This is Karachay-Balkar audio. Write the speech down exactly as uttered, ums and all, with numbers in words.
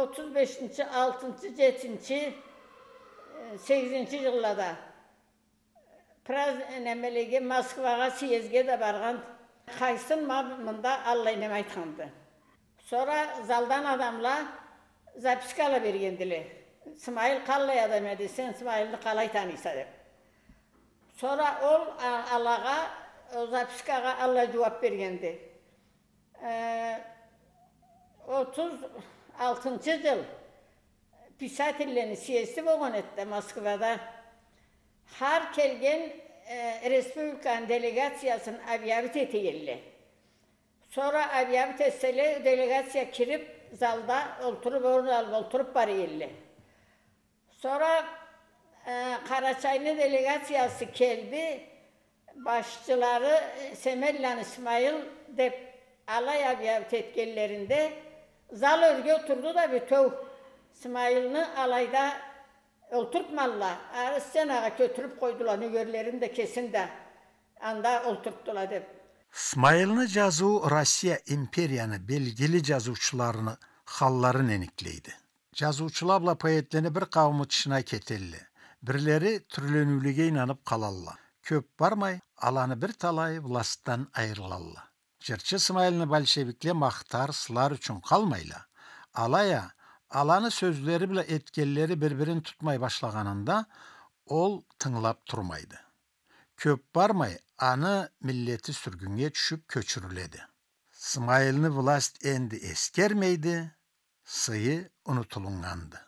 Отуз бешинчи, алтынчы, джетинчи, э, сегизинчи джыллада праз-, немелеге, Москвагъа съездге да баргъан. Къайсын ма мында аллай неме айтханды. Сора залдан адамла запискала бергендиле. Смайыл къаллай адам эди, сен Смайылны къалай таныйса деп. Сора ол, а, алагъа, ол запискагъа аллай джууап бергенди. Э, отуз алтынчы джыл писательлени съезди болгъан эди да Москвада. Хар келген, э, республиканы делегациясын объявить эте элле. Сора объявить этселе, делегация кирип, залда олтуруп, орун алып олтуруп бара элле. Сора, э, Къарачайны делегациясы келди, башчылары, э, Семенланы Смайыл деп алай объявить этгенлеринде, зал ёрге турду да бютеу, Смайылны алайда олтуртмадыла, ары сценагъа кётюрюп къойдула, нёгерлерин да, кесин да анда олтуртдула деп. Смайылны джазыуу Россия империяны белгили джазыучуларыны халларын эниклейди. Джазыучула бла поэтлени бир къаууму тышына кетелле. Бирлери тюрлениулеге ийнанып къалалла. Кёп бармай, аланы бир талайы властдан айырылалла. Джырчы Смайылны большевикле махтар, сылар ючюн къалмайла. Алай а, аланы сёзлери бла этгенлери бир-бирин тутмай башлагъанында, ол тынгылап турмайды. Кёп бармай, аны миллети сюргюннге тюшюп кёчюрюледи. Смайылны власть энди эсгермейди, сыйы унутулуннганды.